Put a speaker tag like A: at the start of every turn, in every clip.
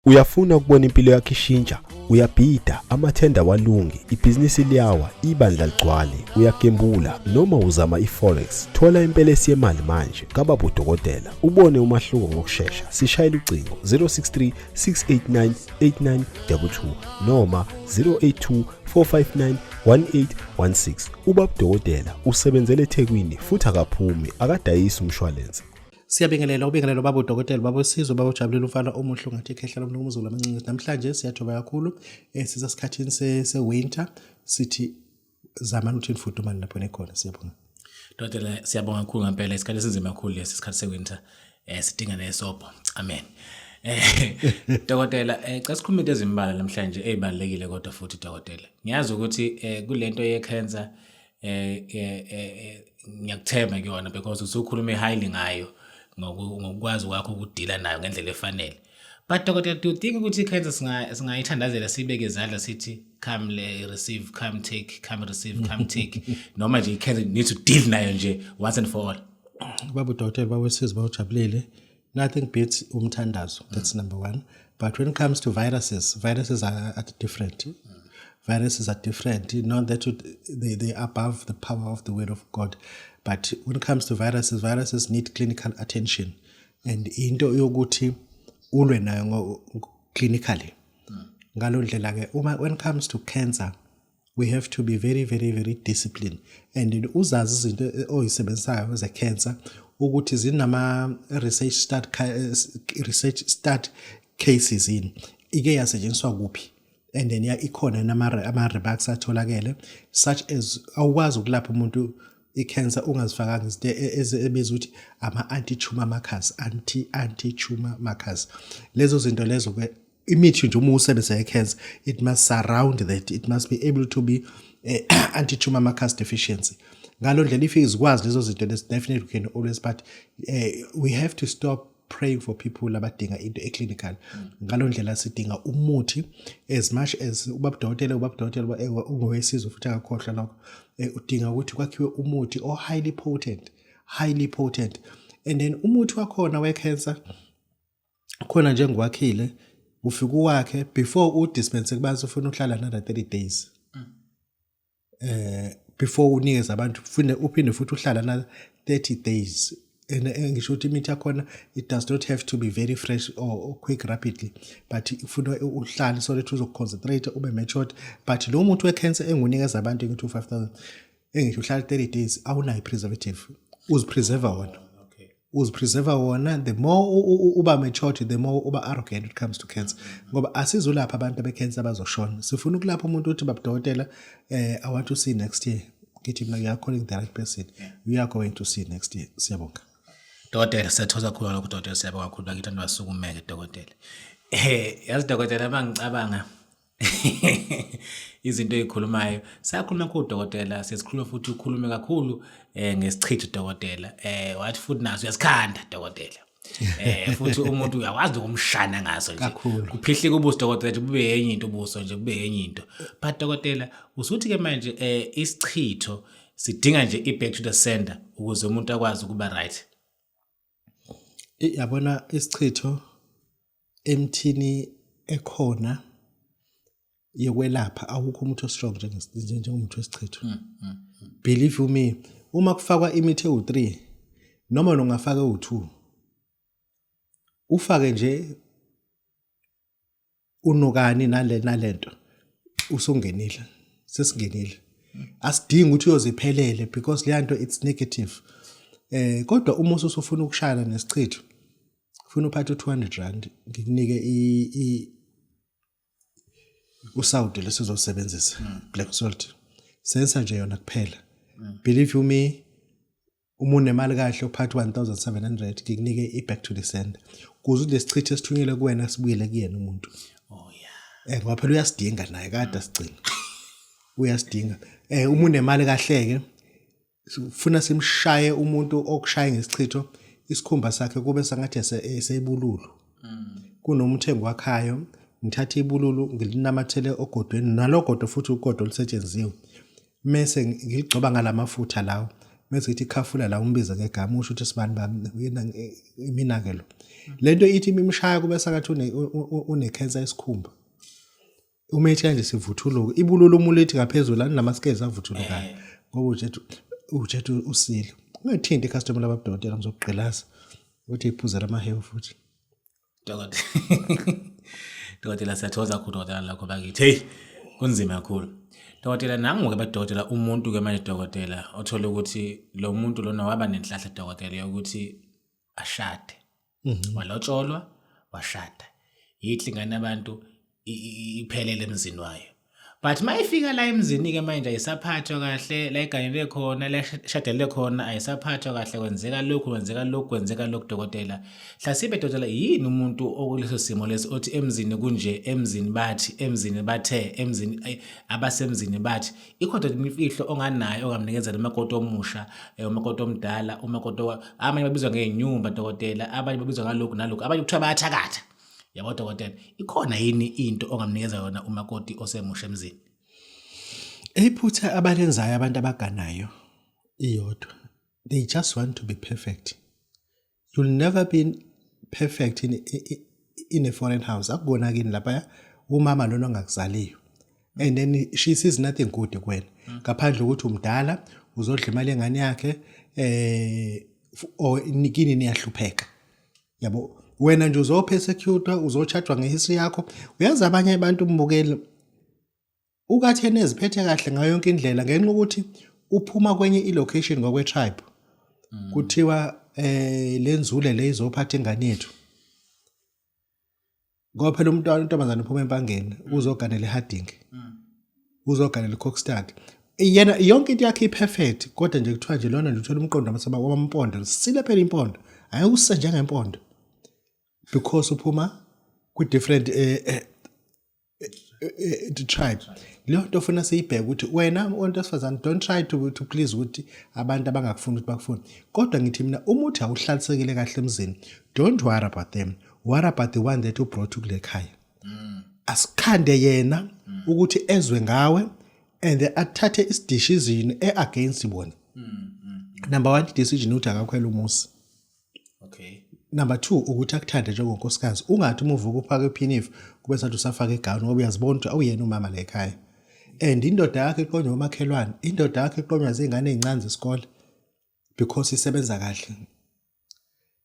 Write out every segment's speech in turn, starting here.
A: Uyafuna ukubona impilo yakho ishintsha? Uyabhida, amathenda awalungi, ibhizinisi liyawa, ibandla ligcwale, uyagembula noma uzama i-forex. Thola impelesi yemali manje kababa udokotela, ubone umahluko ngokushesha. Sishayela ucingo 063 689 8922 noma 082 459 1816. Ubaba udokotela usebenzele eThekwini futhi akaphumi, akadayisi umshwalense.
B: Siyabingelela ubingelelo baba udokotela baba uSizwe baba ujabulile umfana omuhle ungathi ikhehla lomntu umzulu amancinci. Namhlanje siyathoba kakhulu, sisesikhathini se-winter, sithi zamani ukuthi nifudumane lapho nikhona. Siyabonga.
C: Dokotela, siyabonga kakhulu ngempela. Isikhathi esinzima kakhulu lesi, isikhathi se-winter, sidinga nesobho. Amen. Dokotela, cha, sikhuluma into ezimbalwa namhlanje ezibalulekile, kodwa futhi dokotela, ngiyazi ukuthi kulento ye-cancer, ngiyakuthemba kuyona because usukhulume highly ngayo ngokwazi kwakho ukudila nayo ngendlela efanele. But dokotela, do you think ukuthi i-cancer singayithandazela, sibeke izandla, sithi come le receive, come take, come receive, come take, noma nje i-cancer need to deal nayo nje once and for all?
B: Baba udokotela, baba uSizwe, baba ujabulile, nothing beats umthandazo. That's number one. But when it comes to viruses, viruses are different. Viruses are different, not that they are above the power of the word of God, but when it comes to viruses, viruses need clinical attention and into yokuthi ulwe nayo clinically. Ngalo ndlela ke uma when it comes to cancer, we have to be very, very, very disciplined and uzazi izinto oyisebenzisayo ze-cancer ukuthi zinama research start cases yini, ike yasetshenziswa kuphi, and then ya ikhona nama ama-remarks atholakele, such as awukwazi ukulapha umuntu i-cancer ungazifakanga izinto ebizwa ukuthi ama-anti-tumor markers, anti-tumor markers. Lezo zinto lezo ke, imithi nje uma usebenzisa i-cancer, it must surround that, it must be able to be anti-tumor markers deficiency. Ngalo ndlela, if izikwazi lezo zinto lezi, definitely we can always, but we have to stop praying for people abadinga into e-clinical. Ngalo ndlela sidinga umuthi as much as ubaba udokotela ungowesizwe futhi akakhohlwa lokho. Udinga ukuthi kwakhiwe umuthi o highly potent, highly potent, and then umuthi wakhona we-cancer khona njengowakhile, ufika uwakhe before udispense kubantu, ufuna uhlala another 30 days before unikeze abantu, ufune uphinde futhi uhlala another 30 days. And ngisho ukuthi imithi yakhona, it does not have to be very fresh or quick, rapidly, but ufuna uhlale so that uzoconcentrate, ube matured. But lo muthi we-cancer engunikeza abantu, ngithi u-5000, engisho uhlala 30 days, awunayo i-preservative, uzipreserve wona, uzipreserve wona. The more uba matured, the more uba arrogant when it comes to cancer, ngoba asizulapha abantu be-cancer abazoshona. Sifuna ukulapha umuntu uthi, "Baba dokotela, I want to see next year." Ngithi mina, "You are calling the right person. We are going to see next year." Siyabonga.
C: Dokotela, siyathokoza kakhulu ngalokho dokotela, siyabonga kakhulu. Bakithi abantu basukumeke dokotela. Yazi dokotela, mangicabanga izinto ezikhulumayo, sakhuluma kakhulu dokotela, sesikhuluma futhi, ukhulume kakhulu ngesichitho dokotela, wathi futhi naso uyasikhanda dokotela, futhi umuntu uyakwazi ukumshana ngaso nje.
B: Kakhulu.
C: Kuphihlika ubuso dokotela nje, bube yenye into ubuso nje, bube yenye into. But dokotela, usuthi ke manje isichitho sidinga nje i-back to the sender ukuze umuntu akwazi ukuba right?
B: Yabona, isichitho emthini ekhona yokwelapha, awukho umuthi ostrong njengomuthi wesichitho. Believe you me, uma kufakwa imithi ewu-3 noma ungafaka ewu-2, ufake nje unukani nale nalento, usungenile, sesingenile. Asidingi ukuthi uyoziphelele because leya nto, it's negative. Kodwa uma usufuna ukushayana nesichitho, ufuna uphathe u200 rand, ngikunike i usawudo lesizosebenzisa, black salt sensa nje yona kuphela. Believe you me, uma unemali kahle, uphathe 1700, ngikunike i-back to the sender kuze ukuthi lesichitho esithunyelwe kuwena sibuyele kuyena umuntu.
C: Oh yeah.
B: Ngoba phela uyasidinga naye, kade asigcina, uyasidinga. Uma unemali kahle ke, ufuna simshaye umuntu okushaya ngesichitho, isikhumba sakhe kube sangathi eseyibululu. Kunomuthi engiwakhayo, ngithatha ibululu ngilinamathele ogodweni, nalogodo futhi ugodo olusetshenzisiwe, mese ngiligcoba ngalamafutha lawo. Mase ithi khafula la umbize ngegama usho ukuthi sibani bami mina ke lo. Lento ithi imimshaya kube sakathi une cancer esikhumba. Uma ethi kanje sivuthuluka ibululu umuntu ethi ngaphezulu aninamascales avuthulukayo ngoba ujethu ujethu usile. Ungathinti icustomer lababudokotela ngizokugqilaza ukuthi iphuzela amahewu futhi.
C: Dokotela. Dokotela siyathokoza kakhulu dokotela lakho bakithi. Hey, kunzima kakhulu. Dokotela nangu-ke badokotela umuntu ke manje dokotela othola ukuthi lo muntu lona waba nenhlahla dokotela yokuthi ashade. Walotsholwa washada. Yithi ingane abantu iphelele emzini wayo. But mayifika la emzini ke manje ayisaphathwa kahle la iganele khona la ishadele khona ayisaphathwa kahle kwenzeka lokhu kwenzeka lokhu kwenzeka lokhu dokotela. Hlasibe dokotela yini umuntu okuleso simo lesi othi emzini kunje emzini bathi emzini bathe emzini abasemzini bathi ikhona imfihlo onganayo ongamnikeza umakoti omusha umakoti omdala umakoti abanye babizwa ngenyumba dokotela abanye babizwa ngalokhu nalokhu abanye kuthiwa bayathakatha. Yabo dokotela, ikhona yini into ongamnikeza yona umakoti osemusha emzini?
B: Iphutha abalenzayo abantu abaganayo iyodwa. They just want to be perfect. You'll never be perfect in a foreign house. Akubona kini lapha umama lona ongakuzaliyo. And then she sees nothing good kuwena. Ngaphandle ukuthi umdala uzodla imali yengane yakhe or kini niyahlupheka. Yabo wena nje uzopersecute uzochajwa ngehistory yakho. Uyazi abanye abantu umbukeli ukathene eziphethe kahle ngayo yonke indlela ngenxa ukuthi uphuma kwenye ilocation ngokwe tribe. Kuthiwa lenzule le izophatha ingane yethu. Ngoba phela umntwana intombazane uphuma empangeni uzoganela eHarding. Uzoganela eKokstad. Yena yonke into yakhe iperfect kodwa nje kuthiwa nje lona nje uthola umqondo amasaba wamampondo sile phela impondo ayewuse njengempondo because uphuma kwi different tribe. Leyo nto ofuna siyibheke ukuthi wena umuntu wesifazane don't try to please ukuthi abantu abangakufuni ukuthi bakufune, kodwa ngithi mina uma uthi awuhlalisekile kahle emzini, don't worry about them, worry about the one that you brought kule khaya. Asikhande yena ukuthi ezwe ngawe and athathe isidecision e-against bona. Number one decision ukuthi akakhwela umusi.
C: Okay.
B: Number 2 ukuthi akuthande njengonkosikazi. Ungathi uma uvuka uphake iphinifa kube sathi usafaka igawuni ngoba uyazibona ukuthi awuyena umama la ekhaya. And indoda yakho iqonywa umakhelwane, indoda yakho iqonywa zingane ezincane zesikole because isebenza kahle.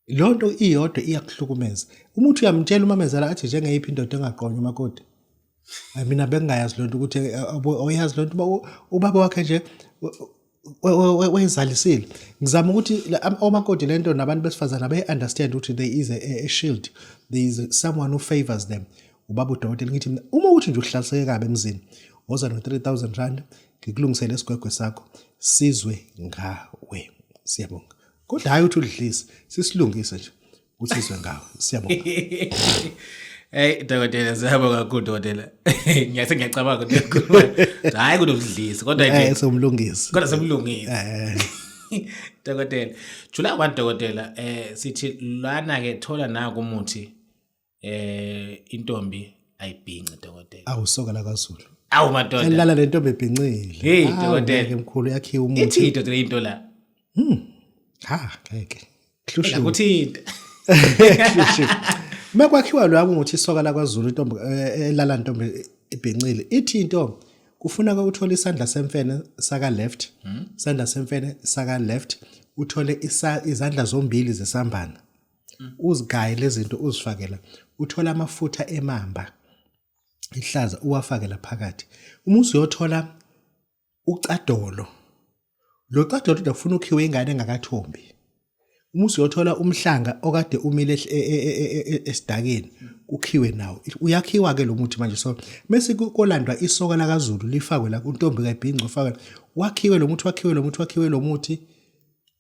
B: Leyo nto iyodwa iyakuhlukumeza. Uma uthi uyamtshela umamezala athi njengeyiphi indoda engaqonywa umakoti. Hayi mina bengingayazi lento ukuthi oyazi lento ubaba wakhe nje wayezalisile. Ngizama ukuthi omakoti lento nabantu besifazane abayi understand ukuthi there is a shield, there is someone who favors them. Ubaba udokotela ngithi mina uma uthi nje uhlaliseke kabi emzini woza no 3000 rand ngikulungisele isigwegwe sakho sizwe ngawe. Siyabonga. Kodwa hayi uthi udlise, sisilungise nje ukuthi sizwe ngawe. Siyabonga.
C: Hey dokotela siyabonga kakhulu dokotela. Ngiyase ngiyacabanga ukuthi uyakhuluma. Hayi kunokudlisa kodwa nje
B: Somlungisi.
C: Kodwa somlungisi. Dokotela. July 1 dokotela sithi lana ke thola naku umuthi intombi ayibhinci dokotela.
B: Awusoka la kaZulu.
C: Awu madoda.
B: Elala lentombi ebhincile.
C: Hey dokotela.
B: Ngeke mkhulu yakhiwa umuthi.
C: Ithi dokotela into la.
B: Ha ngeke.
C: Hlushiwe. Ngakuthinta.
B: Hlushiwe. Mekwakhiwa lo ukuthi isoka la kwaZulu intombi elala intombi ibhincile. Ithi into kufuneka uthole isandla semfene saka left, isandla semfene saka left, uthole izandla zombili zesambana. Uzigaye lezi zinto uzifakela, uthola amafutha emamba ihlaza uwafake la phakathi. Uma usuyothola ucadolo, lo cadolo kodwa kufuna ukhiwe ingane engakathombi. Uma usuyothola umhlanga okade umile esidakeni kukhiwe nawo, uyakhiwa ke lo muthi manje. So mase kolandwa isoka lakaZulu lifakwe la untombi kayibhinci ufakwe, wakhiwe lo muthi, wakhiwe lo muthi, wakhiwe lo muthi.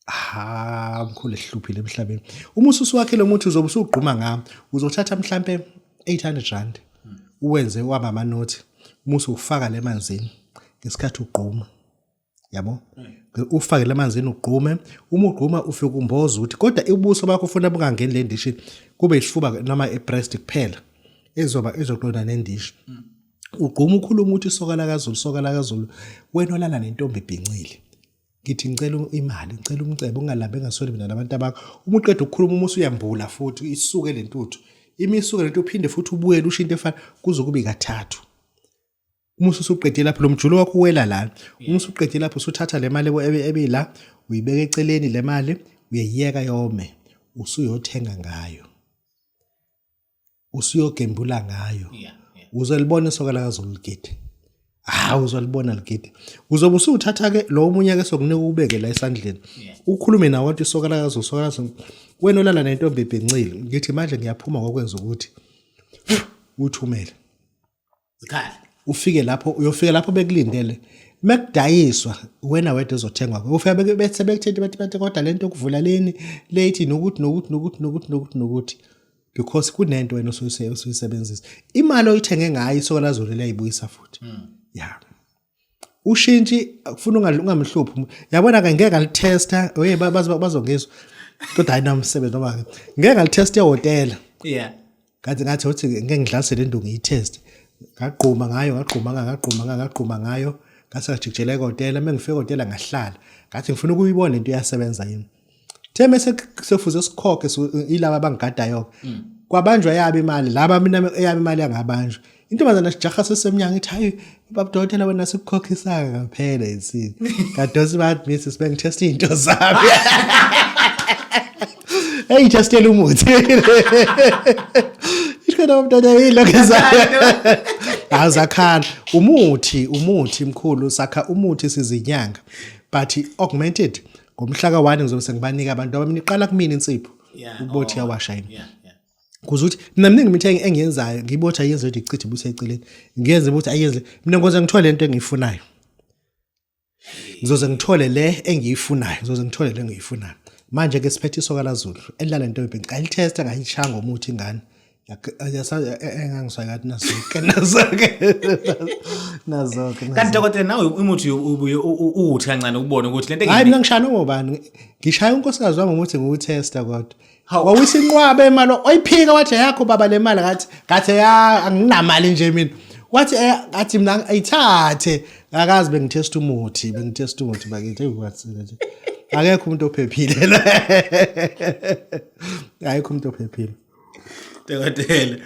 B: Ha mkhulu ehluphile emhlabeni. Uma ususuwakhe lo muthi uzobe usugquma ngawo, uzothatha mhlambe 800 rand uwenze waba amanothi, uma usufaka le manzini ngesikhathi ugquma. Yabo? Ufake le manzini ugqume, uma ugquma ufike umboza ukuthi kodwa ubuso bakho ufuna bungangeni le ndishi kube isifuba noma ibreast kuphela ezoba ezoqonda nendishi. Ugquma ukhuluma ukuthi isoka lakaZulu, isoka lakaZulu, wena olala nentombi ebhincile. Ngithi ngicela imali, ngicela umcebo, ungalambi engasweli mina nabantu abakho. Uma uqeda ukukhuluma uma usuyambula futhi isuke le ntuthu. Ima isuke le nto uphinde futhi ubuyele usho into efana kuze kube kathathu. Uma usuqedile lapho lo mjulo wakho uwela la. Uma usuqedile lapho usuthatha le mali ebila uyibeka eceleni le mali uyayiyeka yome usuyothenga ngayo. Usuyogembula ngayo. Uzolibona isoka lakaZulu ligide. Hawu uzolibona ligide. Uzobe usuthatha ke lo omunye ke sokunika ubeke la esandleni. Ukhulume nawe wathi isoka lakaZulu isoka lakaZulu. Wena olala nentombi ebhencile. Ngithi manje ngiyaphuma ngokwenza ukuthi uthumele.
C: Zikhale.
B: Ufike lapho uyofika lapho bekulindele. Mekudayiswa wena wedwa ozothengwa. Ufika bethe bekuthethe bathi bathi kodwa lento yokuvula leni leyithi nokuthi nokuthi nokuthi nokuthi nokuthi nokuthi because kunento wena osuyisebenzisa. Imali oyithenge ngayo isoka laZulu liyayibuyisa futhi. Yeah. Ushintshi akufuna ungamhluphi umuntu. Yabona ke ngeke alitesta, oye bazongizwa. Kodwa hayi namsebenzi noma ke. Ngeke alitesta ehhotela.
C: Yeah.
B: Ngathi ngathi uthi ngeke ngidlalise le nto ngiyitest. Ngagquma ngayo, ngagquma ngayo, ngagquma ngayo, ngagquma ngayo. Ngase ngajikijela ehhotela, uma ngifika ehhotela ngahlala. Ngathi ngifuna ukuyibona into iyasebenza yini. The mase sefuze sikhokhe ilaba abangigadayo. Kwabanjwa yabo imali, laba mina eyami imali yangabanjwa. Intombazana sijaha sesemnyango ithi hayi baba dokotela wena sikukhokhisanga ngaphela insini. Kadosi bathi miss sibengithesta izinto zami. Hey testela umuthi. Ikhona umntwana yilokho ezayo. Azakhala umuthi umuthi mkhulu sakha umuthi sizinyanga but augmented ngomhla ka-1 ngizobe sengibanika abantu ngoba mina iqala kumina insipho ukubothi iyawasha yini. Kuze ukuthi mina miningi imithi engiyenzayo ngiyibothi ayenze ukuthi ichithe ibuse eceleni ngiyenze ukuthi ayenze mina ngoze ngithole lento engiyifunayo. Ngizoze ngithole le engiyifunayo, ngizoze ngithole le engiyifunayo. Manje ke siphethe isoka laZulu elilala nto ebhenki ngayithesta ngayishaya ngomuthi ingane engangisakathi nazoke nazoke nazoke.
C: Kanti dokotela nawe umuthi ubuye uwuthi kancane ukubona ukuthi lento
B: Hayi mina ngishaya ngobani ngishaya unkosikazi wami ngomuthi ngiwuthesta kodwa wawisa inqwaba imali oyiphika wathi yakho baba le mali ngathi ngathi ya anginamali nje mina wathi ngathi mina ayithathe akazi bengithesta umuthi bengithesta umuthi bakithi eyi wathi nje akekho umuntu ophephile la ayikho umuntu ophephile.
C: Dokotela.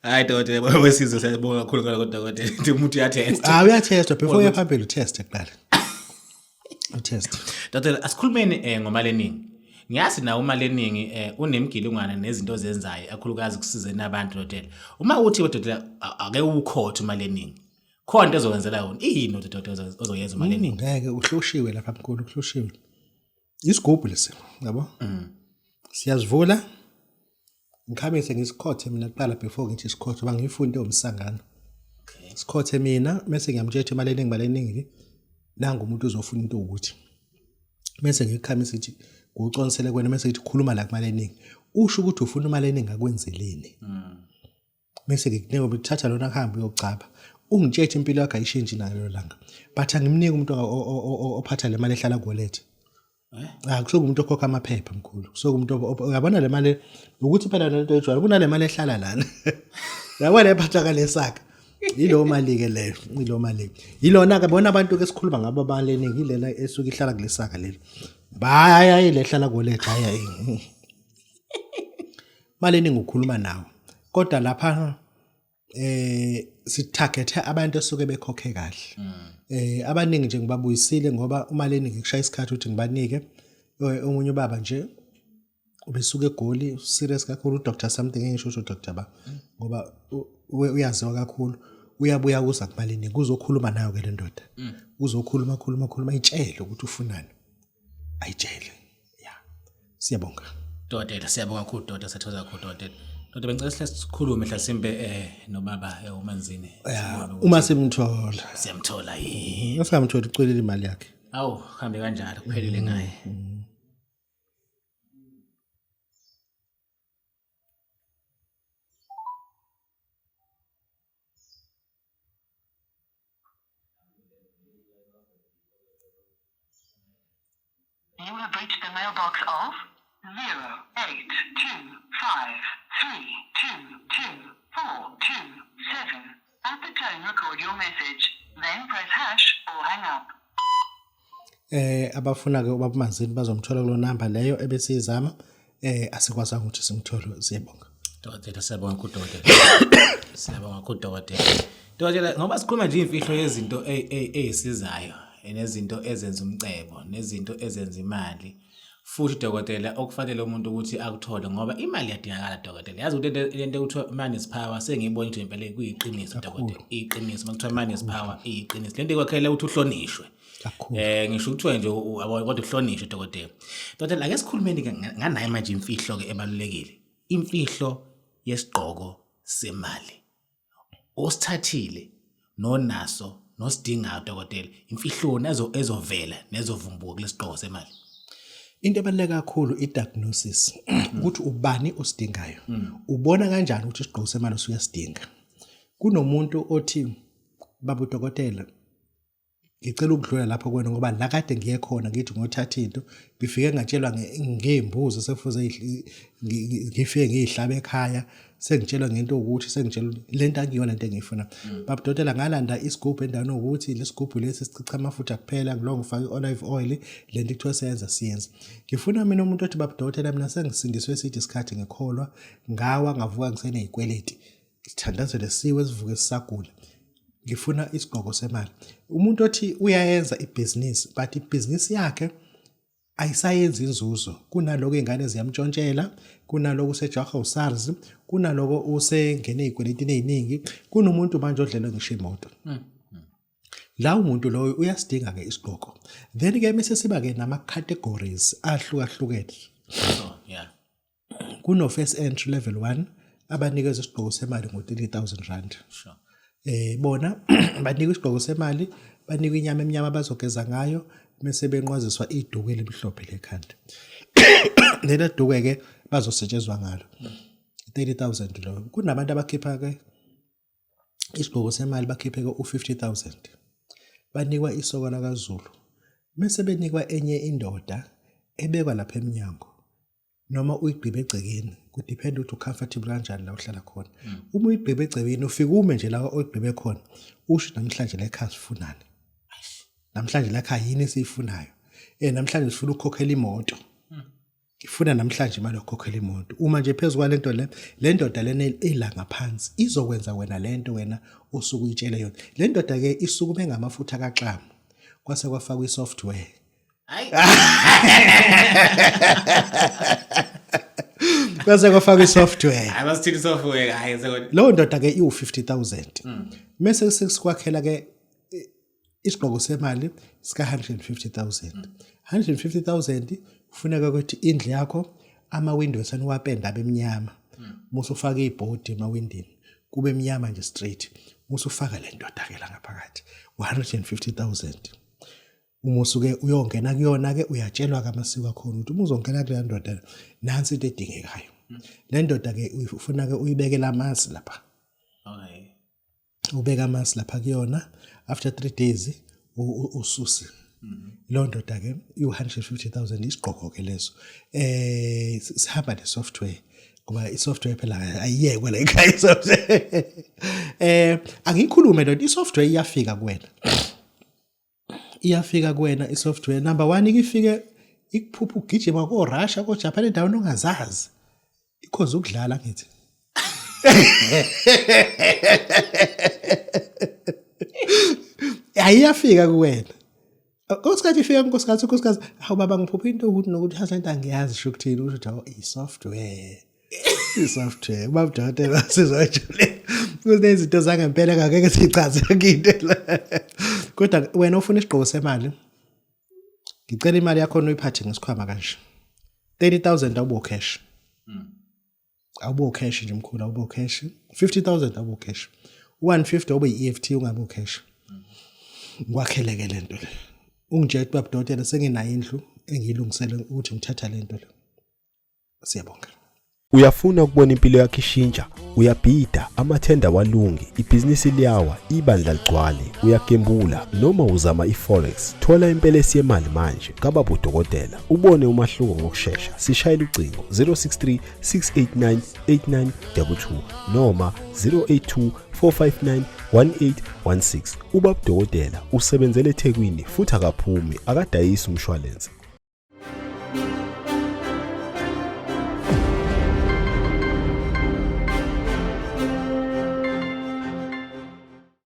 C: Hayi dokotela wesizwe siyabonga kakhulu ngalokho dokotela. Ukuthi umuntu uyathesta.
B: Ah uyathestwa before uya phambili uteste kuqala. Utest.
C: Dokotela asikhulumeni ngomali eningi. Ngiyazi nawe imali eningi unemgilungwana nezinto ozenzayo kakhulukazi kusizeni abantu dokotela. Uma uthi dokotela ake ukhothe imali eningi. Khona into ezokwenzela yona. Iyini dokotela ozoyenza imali eningi?
B: Ngeke uhlushiwe lapha mkhulu uhlushiwe. Isigubhu lesi, yabo? Siyazivula. Ngikhamise ngisikhothe mina kuqala before ngithi isikhothe ngoba ngiyifunde umsangano. Sikhothe mina bese ngiyamtshela ukuthi imali eningi imali eningi nangu umuntu uzofuna into ukuthi. Bese ngikhamisa ithi nguconsele kwena bese ngithi khuluma la kumali eningi. Usho ukuthi ufuna imali eningi akwenzeleni. Bese ngikunika ukuthi thatha lona kuhambe uyogcaba. Ungitshele impilo yakho ayishintshi nalelo langa. But angimniki umuntu ophatha le mali ehlala kuwallet. Ah kusuke umuntu okhokha amaphepha mkhulu. Kusuke umuntu uyabona le mali ukuthi phela lento ejwayele kunale mali ehlala lana. Uyabona ephatha kalesaka. Yilowo mali ke leyo, yilowo mali. Yilona ke bona abantu ke sikhuluma ngabo abaleningi ilena esuke ihlala kulesaka leli. Hayi hayi le hlala kuwallet hayi hayi. Mali eningi ukhuluma nawo. Kodwa lapha sithagethe abantu esuke bekhokhe kahle. Abaningi nje ngibabuyisile ngoba imali eningi kushaya isikhathi ukuthi ngibanike. Omunye ubaba nje ubesuka eGoli serious kakhulu uDr something engisho ukuthi uDr ba ngoba uyaziwa kakhulu uyabuya kuza kumali eningi uzokhuluma nayo ke le ndoda. Uzokhuluma khuluma khuluma ayitshele ukuthi ufunani. Ayitshele. Yeah. Siyabonga.
C: Dokotela siyabonga kakhulu dokotela siyathokoza kakhulu dokotela. Dokotela bengicela sihle sikhulume mhlasimbe nobaba uManzini.
B: Uma simthola.
C: Siyamthola yini?
B: Singamthola ucelile imali yakhe.
C: Awu hambe kanjalo kuphelile ngaye.
D: You have reached the mailbox of 0825322427. At the tone, record your message, then press hash or hang up.
B: Abafuna ke ubaba Manzini bazomthola kulo number leyo ebesiyizama, asikwazanga ukuthi simthole. Siyabonga.
C: Dokotela, siyabonga kudokotela. Siyabonga kudokotela. Dokotela, ngoba sikhuluma nje imfihlo yezinto eyisizayo nezinto ezenza umcebo nezinto ezenza imali. Futhi dokotela, okufanele umuntu ukuthi akuthole, ngoba imali iyadingakala dokotela. Yazi ukuthi lento ekuthiwa money is power, sengiyibona ukuthi impela kuyiqiniso dokotela. Iqiniso uma kuthiwa money is power, iqiniso. Lento ikwakhela ukuthi uhlonishwe.
B: Kakhulu.
C: Ngisho ukuthiwa nje yabo, kodwa uhlonishwe dokotela. Dokotela, ake sikhulumeni ke nganayo manje imfihlo ke ebalulekile. Imfihlo yesigqoko semali. Osithathile nonaso nosidingayo dokotela, imfihlo nazo ezovela nezovumbuka kulesigqoko semali.
B: Into ebaluleke kakhulu i-diagnosis, ukuthi ubani osidingayo. Ubona kanjani ukuthi isigqoko semali usuyasidinga? Kunomuntu othi, baba udokotela, ngicela ukudlula lapho kuwena ngoba la kade ngiye khona ngithi ngothatha into, ngifike ngatshelwa ngey'mbuzi sekufuze ngifike ngiy'hlabe ekhaya, sengitshelwa ngento ukuthi sengitshelwa le nto akuyona into engiyifuna. Baba udokotela, ngalanda isigubhu endaweni ukuthi lesigubhu lesi sichicha amafutha kuphela, ngilo ngifake i-olive oil, le nto kuthiwa siyenza siyenza. Ngifuna mina umuntu othi, baba udokotela, mina sengisindiswe eside isikhathi ngikholwa, ngawa ngavuka ngiseney'kweleti, sithandazele siwe sivuke sisagula, ngifuna isigqoko semali. Umuntu othi uyayenza ibhizinisi but ibhizinisi yakhe ayisayenzi inzuzo, kunaloko iy'ngane ziyamtshontshela, kunaloko usejaha uSARS, kunaloko usengene ey'kweletini ey'ningi, kunomuntu manje odlelwe ngisho imoto. La umuntu loyo uyasidinga-ke isigqoko. Then-ke mese siba-ke nama-categories ahlukahlukene.
C: So, yeah.
B: Kuno first entry level 1 abanikeza isigqoko semali ngo-30,000 rand. Bona banikwa isigqoko semali, banikwa inyama emnyama bazogeza ngayo, bese benqwaziswa iduku elimhlophe lekhanda. Lelo duku ke bazosetshenzwa ngalo. 30,000 lo. Kunabantu abakhipha ke isigqoko semali, bakhiphe ke u-50,000. Banikwa isoka lakaZulu. Bese benikwa enye indoda ebekwa lapha eminyango, noma uyigqibe egcekeni, kudepend ukuthi ucomfortable kanjani la uhlala khona. Uma uyigqibe egcekeni, ufike ume nje la oyigqibe khona, usho namhlanje la ekhaya sifunani, namhlanje la ekhaya yini esiyifunayo. Namhlanje sifuna ukukhokhela imoto, ngifuna namhlanje imali yokukhokhela imoto. Uma nje phezu kwalento le ndoda lena ila ngaphansi izokwenza wena lento wena osuke uyitshele yona. Le ndoda ke isukume ngamafutha kaxamu, kwase kwafakwa i-software.
C: Hayi.
B: Kwase kwafakwa i-software.
C: Hayi, basithini software, hayi sekona.
B: Leyo ndoda ke iwu-50,000. Mese sesikwakhela ke isigqoko semali sika 150,000. 150,000 kufuneka ukuthi indlu yakho ama-windows aniwapenda abemnyama. Musu ufaka ibhodi emawindini kube mnyama nje straight. Musu ufaka le ndoda ke la ngaphakathi 150,000. Uma usuke uyongena kuyona ke uyatshelwa ke amasiko akhona ukuthi uma uzongena kuleya ndoda nansi into edingekayo. Le ndoda ke ufuna ke uyibekele amasi lapha. Ubeka amasi lapha kuyona, after 3 days ususe. Leyo ndoda ke iwu-150,000, isigqoko ke leso. Sihamba ne software, ngoba i-software phela ayiyekwe la ekhaya i-software. Angikhulume lento, i-software iyafika kuwena. Iyafika kuwena i-software. Number 1, ikifike ikuphupha ugijima ko Russia, ko Japan, endaweni ongazazi. Ikhoza ukudlala ngithi. Ayiyafika kuwena. Usikhathi ifika unkosikazi, unkosikazi, hawu baba ngiphupha into ukuthi nokuthi hasa into angiyazi sho ukuthini, usho ukuthi hawu i-software. I-software. Ubaba udokotela sizojule. Kunezinto zangempela ngeke sichaze yonke into la. Kodwa wena ufuna isigqoko semali, ngicela imali yakho uyiphathe ngesikhwama kanje. 30,000 awubo cash. Awubo cash nje mkhulu, awubo cash. 50,000 awubo cash. 150 awube i-EFT, ungabe cash. Ngikwakheleke lento le. Ungitshela ukuthi baba udokotela senginayo indlu engiyilungisele ukuthi ngithatha lento le. Siyabonga.
A: Uyafuna ukubona impilo yakho ishintsha? Uyabhida, amathenda walungi, ibhizinisi liyawa, ibandla ligcwale, uyagembula noma uzama i-forex. Thola impelesi yemali manje kababa udokotela, ubone umahluko ngokushesha. Sishayela ucingo 063 689 8922 noma 082 459 1816. Ubaba Dokotela usebenzele eThekwini futhi akaphumi, akadayisi umshwalense.